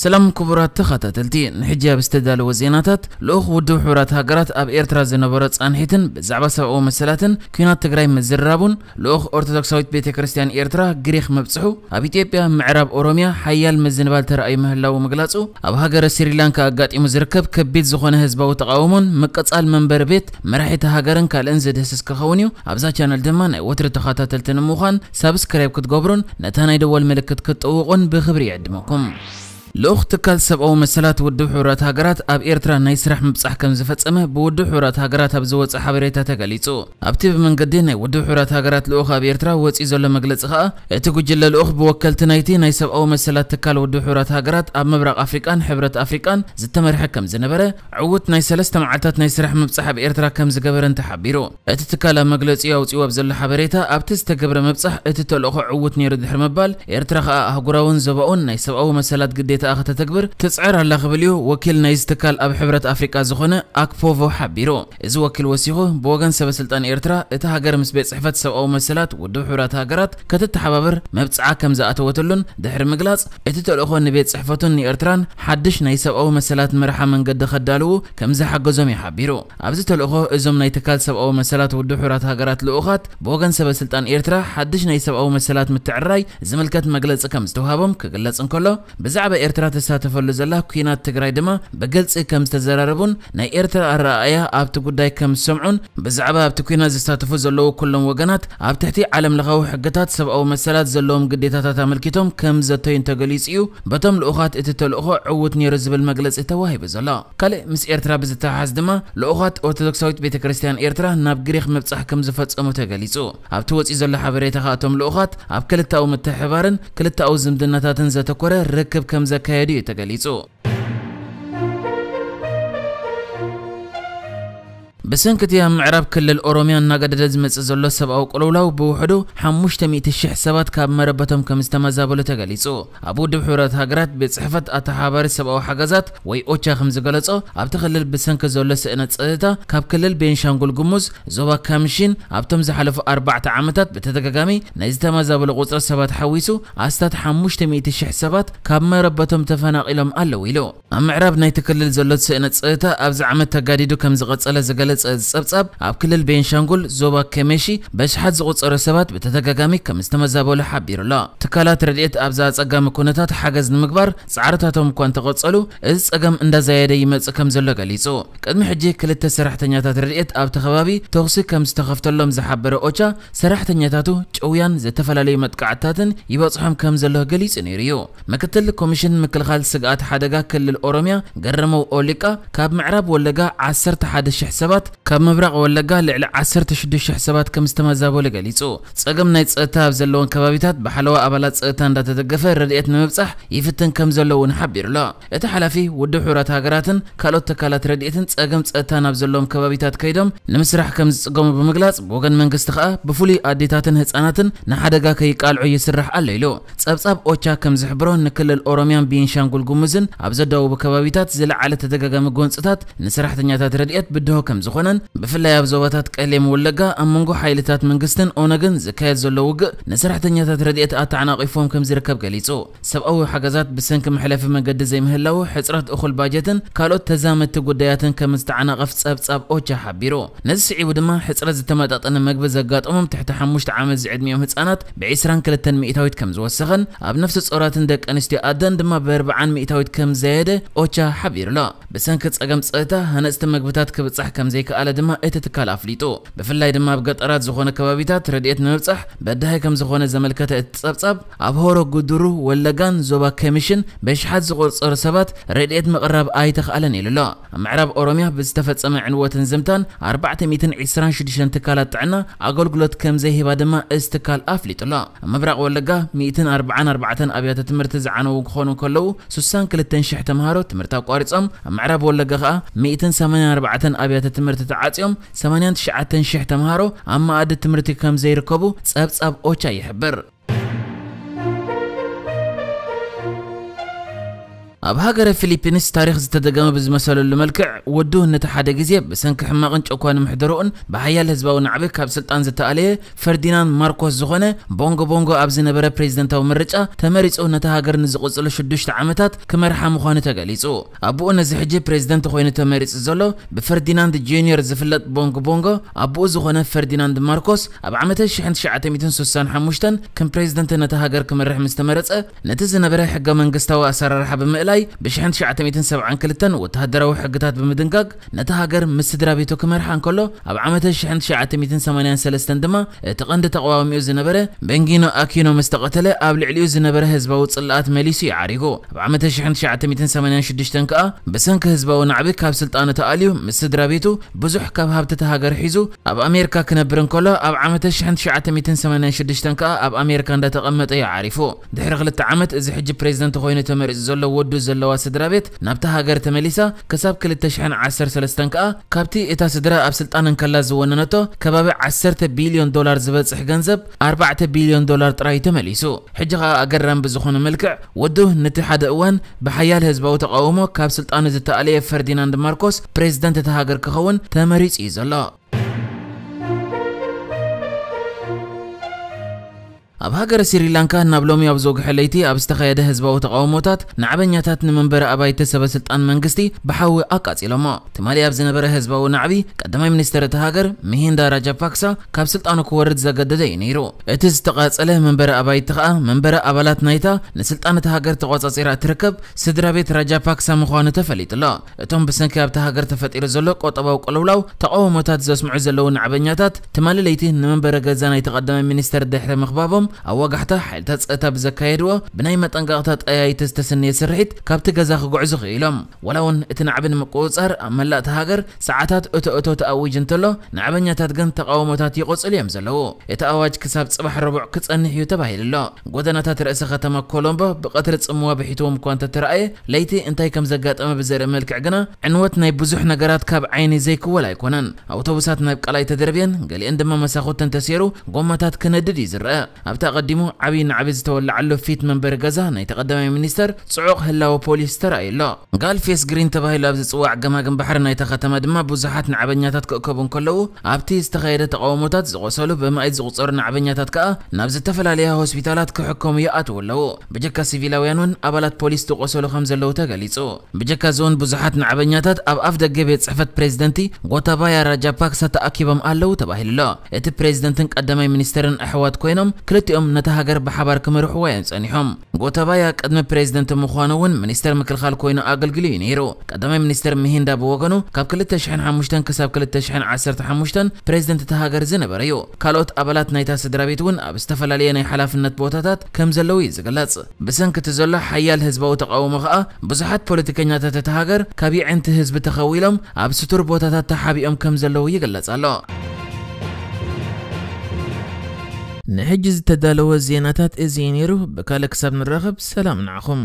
ሰላም ክቡራት ተኸታተልቲ፣ ንሕጂ ኣብ ዝተዳለወ ዜናታት፣ ልኡኽ ውድብ ሕቡራት ሃገራት ኣብ ኤርትራ ዝነበሮ ጻንሒትን ብዛዕባ ሰብኣዊ መሰላትን ኲናት ትግራይ ምዝርራቡን፣ ልኡኽ ኦርቶዶክሳዊት ቤተ ክርስቲያን ኤርትራ ግሪኽ ምብጽሑ፣ ኣብ ኢትዮጵያ ምዕራብ ኦሮሚያ ሓያል ምዝንባል ተራእዩ ምህላዉ ምግላጹ፣ ኣብ ሃገረ ስሪላንካ ኣጋጢሙ ዝርከብ ከቢድ ዝኾነ ህዝባዊ ተቓውሞን ምቅጻል መንበሪ ቤት መራሒቲ ሃገርን ካልእን ዝድህስስ ክኸውን እዩ። ኣብዛ ቻነል ድማ ናይ ወትሪ ተኸታተልቲ ንምዃን ሳብስክራይብ ክትገብሩን ነታ ናይ ደወል ምልክት ክትጥውቑን ብኽብሪ ይዕድመኩም። ልኡኽ ትካል ሰብኣዊ መሰላት ውድብ ሕቡራት ሃገራት ኣብ ኤርትራ ናይ ስራሕ ምብጻሕ ከም ዝፈጸመ ብውድብ ሕቡራት ሃገራት ኣብ ዝወጸ ሓበሬታ ተገሊጹ። ኣብቲ ብመንገዲ ናይ ውድብ ሕቡራት ሃገራት ልኡኽ ኣብ ኤርትራ ወጺኡ ዘሎ መግለጺ ከኣ፣ እቲ ጉጅለ ልኡኽ ብወከልቲ ናይቲ ናይ ሰብኣዊ መሰላት ትካል ውድብ ሕቡራት ሃገራት ኣብ ምብራቕ ኣፍሪቃን ሕብረት ኣፍሪቃን ዝተመርሐ ከም ዝነበረ፣ ዕዉት ናይ ሰለስተ መዓልታት ናይ ስራሕ ምብጻሕ ኣብ ኤርትራ ከም ዝገበረን ተሓቢሩ። እቲ ትካል ኣብ መግለጺኡ ኣውጺኡ ኣብ ዘሎ ሓበሬታ፣ ኣብቲ ዝተገብረ ምብጻሕ እቲ ተልእኾ ዕዉት ነይሩ ድሕሪ ምባል፣ ኤርትራ ከኣ ኣህጉራውን ዞባውን ናይ ሰብኣዊ መሰላት ግዴታኣ ከተተግብር ትጽዕር ኣላ ክብል እዩ ወኪል ናይዚ ትካል ኣብ ሕብረት ኣፍሪቃ ዝኾነ ኣክፖቮ ሓቢሩ። እዚ ወኪል ወሲኹ፣ ብወገን ሰበ ስልጣን ኤርትራ፣ እቲ ሃገር ምስ ቤት ጽሕፈት ሰብኣዊ መሰላት ውድብ ሕቡራት ሃገራት ክትተሓባበር መብጽዓ ከም ዝኣተወትሉን ድሕሪ ምግላጽ፣ እቲ ተልእኾ ንቤት ጽሕፈቱን ንኤርትራን ሓድሽ ናይ ሰብኣዊ መሰላት መርሓ መንገዲ ከዳልዉ ከም ዝሓገዞም እዩ ሓቢሩ። ኣብዚ ተልእኾ እዞም ናይ ትካል ሰብኣዊ መሰላት ውድብ ሕቡራት ሃገራት ልኡኻት ብወገን ሰበ ስልጣን ኤርትራ ሓድሽ ናይ ሰብኣዊ መሰላት ምትዕርራይ ዝምልከት መግለጺ ከም ዝተውሃቦም ክግለጽ እንከሎ፣ ብዛዕባ ኤርትራ ተሳተፈሉ ዘላ ኲናት ትግራይ ድማ ብግልጺ ከም ዝተዘራረቡን ናይ ኤርትራ ኣረኣእያ ኣብቲ ጉዳይ ከም ዝሰምዑን ብዛዕባ ኣብቲ ኲናት ዝሳተፉ ዘለዉ ኩሎም ወገናት ኣብ ትሕቲ ዓለም ለኻዊ ሕግታት ሰብኣዊ መሰላት ዘለዎም ግዴታታት ኣመልኪቶም ከም ዘተዩን ተገሊጹ እዩ። በቶም ልኡኻት እቲ ተልእኾ ዕዉት ነይሩ ዝብል መግለጺ ተዋሂቡ ዘሎ። ካልእ ምስ ኤርትራ ብዝተሓሓዝ ድማ ልኡኻት ኦርቶዶክሳዊት ቤተ ክርስቲያን ኤርትራ ናብ ግሪኽ ምብጻሕ ከም ዝፈጸሙ ተገሊጹ። ኣብቲ ወጺኡ ዘሎ ሓበሬታ ከኣ እቶም ልኡኻት ኣብ ክልተኣዊ ምትሕብባርን ክልተኣዊ ዝምድናታትን ዘተኮረ ርክብ ከም ዘካየዱ እዩ ተገሊጹ። ብሰንኪ እቲ ኣብ ምዕራብ ክልል ኦሮሚያ እናገደደ ዝመጽእ ዘሎ ሰብኣዊ ቅልውላው ብውሕዱ ሓሙሽተ ሚእቲ ሽሕ ሰባት ካብ መረበቶም ከም ዝተመዛበሉ ተገሊጹ። ኣብ ውድብ ሕቡራት ሃገራት ቤት ጽሕፈት ኣተሓባባሪ ሰብኣዊ ሓገዛት ወይ ኦቻ ከም ዝገለጾ፣ ኣብቲ ክልል ብሰንኪ ዘሎ ስእነት ጸጥታ ካብ ክልል ቤንሻንጉል ጉሙዝ ዞባ ካምሺን ኣብቶም ዝሓለፉ ኣርባዕተ ዓመታት ብተደጋጋሚ ናይ ዝተመዛበሉ ቁጽሪ ሰባት ሓዊሱ ኣስታት ሓሙሽተ ሚእቲ ሽሕ ሰባት ካብ መረበቶም ተፈናቒሎም ኣለዉ ኢሉ። ኣብ ምዕራብ ናይቲ ክልል ዘሎ ስእነት ጸጥታ ኣብዚ ዓመት ተጋዲዱ ከም ዝቐጸለ ዝገለጸ እዚ ጸብጻብ፣ ኣብ ክልል ቤንሻንጉል ዞባ ከሜሺ በሽሓት ዝቑጸሩ ሰባት ብተደጋጋሚ ከም ዝተመዛበሉ ሓቢሩ ኣሎ። ትካላት ረድኤት ኣብዚ ኣጸጋሚ ኩነታት ሓገዝ ንምግባር ጻዕርታቶም እኳ እንተቐጸሉ፣ እዚ ጸገም እንዳዛየደ ይመጽእ ከም ዘሎ ገሊጹ። ቅድሚ ሕጂ ክልተ ሰራሕተኛታት ረድኤት ኣብቲ ከባቢ ተኹሲ ከም ዝተኸፍተሎም ዝሓበረ ኦቻ፣ ሰራሕተኛታቱ ጭውያን ዝተፈላለዩ መጥቃዕትታትን ይበጽሖም ከም ዘሎ ገሊጹ ነይሩ እዩ። ምክትል ኮሚሽን ምክልኻል ስግኣት ሓደጋ ክልል ኦሮሚያ ገረመው ኦሊቃ፣ ካብ ምዕራብ ወለጋ ዓሰርተ ሓደ ሽሕ ሰባት፣ ካብ ምብራቕ ወለጋ ልዕሊ ዓሰርተ ሽዱሽተ ሽሕ ሰባት ከም ዝተመዛበሉ ገሊጹ። ጸገም ናይ ጸጥታ ኣብ ዘለዎን ከባቢታት ብሓለዋ ኣባላት ጸጥታ እንዳተደገፈ ረድኤት ንምብጻሕ ይፍትን ከም ዘሎ እውን ሓቢሩ ኣሎ። እቲ ሓላፊ፣ ውድብ ሕቡራት ሃገራትን ካልኦት ትካላት ረድኤትን ጸገም ጸጥታ ናብ ዘለዎም ከባቢታት ከይዶም ንምስራሕ ከም ዝጽገሙ ብምግላጽ፣ ብወገን መንግስቲ ከኣ ብፍሉይ ኣዴታትን ህጻናትን ንሓደጋ ከይቃልዑ ይስራሕ ኣሎ ኢሉ። ጸብጻብ ኦቻ ከም ዝሕብሮ፣ ንክልል ኦሮሚያን ቤንሻንጉል ጉሙዝን ኣብ ዘዳወቡ ከባቢታት ዝለዓለ ተደጋጋሚ ጎንጽታት ንሰራሕተኛታት ረድኤት ብድሆ ከም ዝኾነን፣ ብፍላይ ኣብ ዞባታት ቀሌም ወለጋ ኣብ መንጎ ሓይልታት መንግስትን ኦነግን ዝካየድ ዘሎ ውግእ ንሰራሕተኛታት ረድኤት ኣተዓናቒፎም ከም ዝርከብ ገሊጹ። ሰብኣዊ ሓገዛት ብሰንኪ መሕለፊ መገዲ ዘይምህላው፣ ሕጽረት እኹል ባጀትን ካልኦት ተዛመድቲ ጉዳያትን ከም ዝተዓናቐፍ ጸብጻብ ኦቻ ሓቢሩ። ነዚ ስዒቡ ድማ ሕጽረት ዝተመጣጠነ መግቢ ዘጋጠሞም ትሕቲ ሓሙሽተ ዓመት ዝዕድሚኦም ህጻናት ብዒስራን ክልተን ሚእታዊት ከም ዝወሰኸን፣ ኣብ ነፍሰ ጾራትን ደቂ ኣንስትዮ ኣደን ድማ ብኣርብዓን ሚእታዊት ከም ዘየደ ኦቻ ሓቢሩ ኣሎ። ብሰንኪ ጸገም ጸጥታ ሃነጽቲ መግብታት ክብጻሕ ከም ዘይከኣለ ድማ እቲ ትካል ኣፍሊጡ። ብፍላይ ድማ ኣብ ገጠራት ዝኾነ ከባቢታት ረድኤት ንምብጻሕ በዳሂ ከም ዝኾነ ዘመልከተ እቲ ጸብጻብ፣ ኣብ ሆሮ ጉዱሩ ወለጋን ዞባ ከሚሽን በሽሓት ዝቑጸሩ ሰባት ረድኤት ምቕራብ ኣይተኽኣለን ኢሉ ኣሎ። ኣብ ምዕራብ ኦሮሚያ ብዝተፈጸመ ዕንወትን ዝምታን ኣርባዕተ ሚእትን ዕስራን ሽዱሽተን ትካላት ጥዕና ኣገልግሎት ከም ዘይህባ ድማ እዚ ትካል ኣፍሊጡ ኣሎ። ኣብ ምብራቕ ወለጋ ሚእትን ኣርባዓን ኣርባዕተን ኣብያተ ትምህርቲ ዝዓነዉ ክኾኑ ከለዉ፣ ሱሳን ክልተን ሽሕ ተምሃሮ ትምህርቲ ኣቋሪጾም። ኣብ ምዕራብ ወለጋ ከኣ ሚእትን ሰማንያን ኣርባዕተን ኣብያተ ትምህርቲ ተዓጽዮም፣ ሰማንያን ትሽዓተን ሽሕ ተምሃሮ ኣብ መኣዲ ትምህርቲ ከም ዘይርከቡ ጸብጻብ ኦቻ ይሕብር። ኣብ ሃገረ ፊሊፒንስ ታሪኽ ዝተደገመ ብዝመሰለሉ መልክዕ፣ ወዱ ነቲ ሓደ ግዜ ብሰንኪ ሕማቕን ጨኳኒ ምሕደርኡን ብሓያል ህዝባዊ ናዕቢ ካብ ስልጣን ዝተኣለየ ፈርዲናንድ ማርኮስ ዝኾነ ቦንጎ ቦንጎ ኣብ ዝነበረ ፕሬዝደንታዊ ምርጫ ተመሪጹ ነታ ሃገር ንዝቕጽሉ ሽዱሽተ ዓመታት ክመርሓ ምዃኑ ተገሊጹ። ኣቦኡ ነዚ ሕጂ ፕሬዝደንት ኮይኑ ተመሪጹ ዘሎ ብፈርዲናንድ ጁኒየር ዝፍለጥ ቦንጎ ቦንጎ፣ ኣቦኡ ዝኾነ ፈርዲናንድ ማርኮስ ኣብ ዓመተ ሽሕን ትሽዓተ ሚእትን ስሳን ሓሙሽተን ከም ፕሬዝደንት ነታ ሃገር ክመርሕ ምስ ተመረጸ፣ ነቲ ዝነበረ ሕገ መንግስታዊ ኣሰራርሓ ብምእላይ፣ ብሽሕን ትሽዓተ ሚእትን ሰብዓን ክልተን ወተሃደራዊ ሕግታት ብምድንጋግ፣ ነታ ሃገር ምስ ስድራ ቤቱ ክመርሓ እንከሎ፣ ኣብ ዓመተ ሽሕን ትሽዓተ ሚእትን ሰማንያን ሰለስተን ድማ እቲ ቀንዲ ተቃዋሚኡ ዝነበረ ቤንጊኖ ኣኪኖ ምስ ተቐተለ፣ ኣብ ልዕሊኡ ዝነበረ ህዝባዊ ጽልኣት መሊሱ እዩ ዓሪጉ። ኣብ ዓመተ ሽሕን ትሽዓተ ሚእትን ሰማንያን ሽዱሽተን ከኣ ብሰንኪ ህዝባዊ ናዕቢ ካብ ስልጣኑ ተኣልዩ ምስ ስድራ ቤቱ ብዙሕ ካብ ሃብቲ እታ ሃገር ሒዙ ኣብ ኣሜሪካ ክነብር እንከሎ፣ ኣብ ዓመተ ሽሕን ትሽዓተ ሚእትን ሰማንያን ሽዱሽተን ከኣ ኣብ ኣሜሪካ እንዳተቐመጠ እዩ ዓሪፉ። ድሕሪ ክልተ ዓመት እዚ ሕጂ ፕሬዝደንት ኮይኑ ተመሪጹ ዘሎ ወዱ ዘለዋ ስድራ ቤት ናብታ ሃገር ተመሊሳ፣ ክሳብ ክልተ ሽሕን ዓሰርተ ሰለስተን ከኣ ካብቲ እታ ስድራ ኣብ ስልጣን እንከላ ዝወነነቶ ከባቢ ዓሰርተ ቢልዮን ዶላር ዝበጽሕ ገንዘብ ኣርባዕተ ቢልዮን ዶላር ጥራይ ተመሊሱ። ሕጂ ከኣ ኣገራሚ ብዝኾነ መልክዕ ወዱ ነቲ ሓደ እዋን ብሓያል ህዝባዊ ተቃውሞ ካብ ስልጣኑ ዝተኣለየ ፈርዲናንድ ማርኮስ ፕሬዝደንት እታ ሃገር ክኸውን ተመሪጹ እዩ ዘሎ። ኣብ ሃገረ ሲሪላንካ ናብ ሎሚ ኣብ ዝወግሐ ለይቲ ኣብ ዝተኻየደ ህዝባዊ ተቃውሞታት፣ ናዕበኛታት ንመንበሪ ኣባይቲ ሰበ ስልጣን መንግስቲ ብሓዊ ኣቃጺሎሞ። ትማሊ ኣብ ዝነበረ ህዝባዊ ናዕቢ፣ ቀዳማይ ሚኒስተር እታ ሃገር ሚሂንዳ ራጃፓክሳ ካብ ስልጣኑ ክወርድ ዘገደደ እዩ ነይሩ። እቲ ዝተቃጸለ መንበሪ ኣባይቲ ከኣ መንበሪ ኣባላት ናይታ ንስልጣን እታ ሃገር ተቆጻጺራ እትርከብ ስድራ ቤት ራጃፓክሳ ምዃኑ ተፈሊጡ ኣሎ። እቶም ብሰንኪ ኣብታ ሃገር ተፈጢሩ ዘሎ ቁጠባዊ ቅልውላው ተቃውሞታት ዘስምዑ ዘለዉ ናዕበኛታት፣ ትማሊ ለይቲ ንመንበሪ ገዛ ናይቲ ቀዳማይ ሚኒስተር ድሕሪ ምኽባቦም፣ ኣብ ወጋሕታ ሓይልታት ጸጥታ ብዘካየድዎ ብናይ መጠንቀቕታ ጠያይቲ ዝተሰነየ ስርሒት ካብቲ ገዛ ክጉዕዙ ክኢሎም። ዋላ እውን እቲ ናዕቢ ንምቁጽጻር ኣብ መላእ እታ ሃገር ሰዓታት እቶ እቶ ተኣዊጁ እንተሎ፣ ናዕበኛታት ግን ተቃውሞታት ይቕጽሉ እዮም ዘለዉ። እቲ ኣዋጅ ክሳብ ጽባሕ ረቡዕ ክጸንሕ እዩ ተባሂሉ ኣሎ። ጎደናታት ርእሰ ከተማ ኮሎምቦ ብቐትሪ ጽምዋ ብሒትዎም እኳ እንተተራእየ፣ ለይቲ እንታይ ከም ዘጋጠመ ብዘርኢ መልክዕ ግና፣ ዕንወት ናይ ብዙሕ ነገራት ካብ ዓይኒ ዘይክወል ኣይኮነን። ኣውቶቡሳት ናብ ቀላይ ተደርብየን፣ ገሊአን ድማ መሳኹተን ተሰይሩ፣ ጎማታት ክነድድ እዩ ዝረአ። ኣብቲ ኣቐዲሙ ዓብዪ ናዕቢ ዝተወለዓሉ ፊት መንበሪ ገዛ ናይቲ ቀዳማይ ሚኒስተር ጽዑቕ ህላወ ፖሊስ ተራእዩ ኣሎ። ጋልፌስ ግሪን ተባሂሉ ኣብ ዝጽዋዕ ገማግም ባሕሪ ናይታ ከተማ ድማ ብዙሓት ናዕበኛታት ክእከቡ እንከለዉ፣ ኣብቲ ዝተኻየደ ተቃውሞታት ዝቖሰሉ ብመኣይት ዝቑጸሩ ናዕበኛታት ከኣ ናብ ዝተፈላለያ ሆስፒታላት ክሕከሙ ይኣትዉ ኣለዉ። ብጀካ ሲቪላውያን እውን ኣባላት ፖሊስ ዝቖሰሉ ከም ዘለዉ ተገሊጹ። ብጀካ እዚ እውን ብዙሓት ናዕበኛታት ኣብ ኣፍ ደገ ቤት ጽሕፈት ፕሬዝደንቲ ጎታባያ ራጃፓክሳ ተኣኪቦም ኣለዉ ተባሂሉ ኣሎ። እቲ ፕሬዝደንትን ቀዳማይ ሚኒስተርን ኣሕዋት ኮይኖም፣ ክልቲኦም ነታ ሃገር ብሓባር ክመርሕዋ እዮም ጸኒሖም። ጎታባያ ቅድሚ ፕሬዝደንት ምዃኑ እውን ሚኒስተር ምክልኻል ኮይኑ ኣገልግሉ እዩ ነይሩ። ቀዳማይ ሚኒስተር ሚሂንዳ ብወገኑ፣ ካብ ክልተ ሽሕን ሓሙሽተን ክሳብ ክልተ ሽሕን ዓሰርተ ሓሙሽተን ፕሬዝደንት እታ ሃገር ዝነበረ እዩ። ካልኦት ኣባላት ናይታ ስድራ ቤት እውን ኣብ ዝተፈላለየ ናይ ሓላፍነት ቦታታት ከም ዘለዉ እዩ ዝግለጽ። ብሰንኪ እቲ ዘሎ ሓያል ህዝባዊ ተቃውሞ ከኣ፣ ብዙሓት ፖለቲከኛታት እታ ሃገር ካብ የዕንቲ ህዝቢ ተኸዊሎም ኣብ ስቱር ቦታታት ተሓቢኦም ከም ዘለዉ ይግለጽ ኣሎ። ንሕጂ ዝተዳለወ ዜናታት እዚ እዩ ነይሩ። ብካልእ ክሳብ ንራኸብ፣ ሰላም ንዓኹም።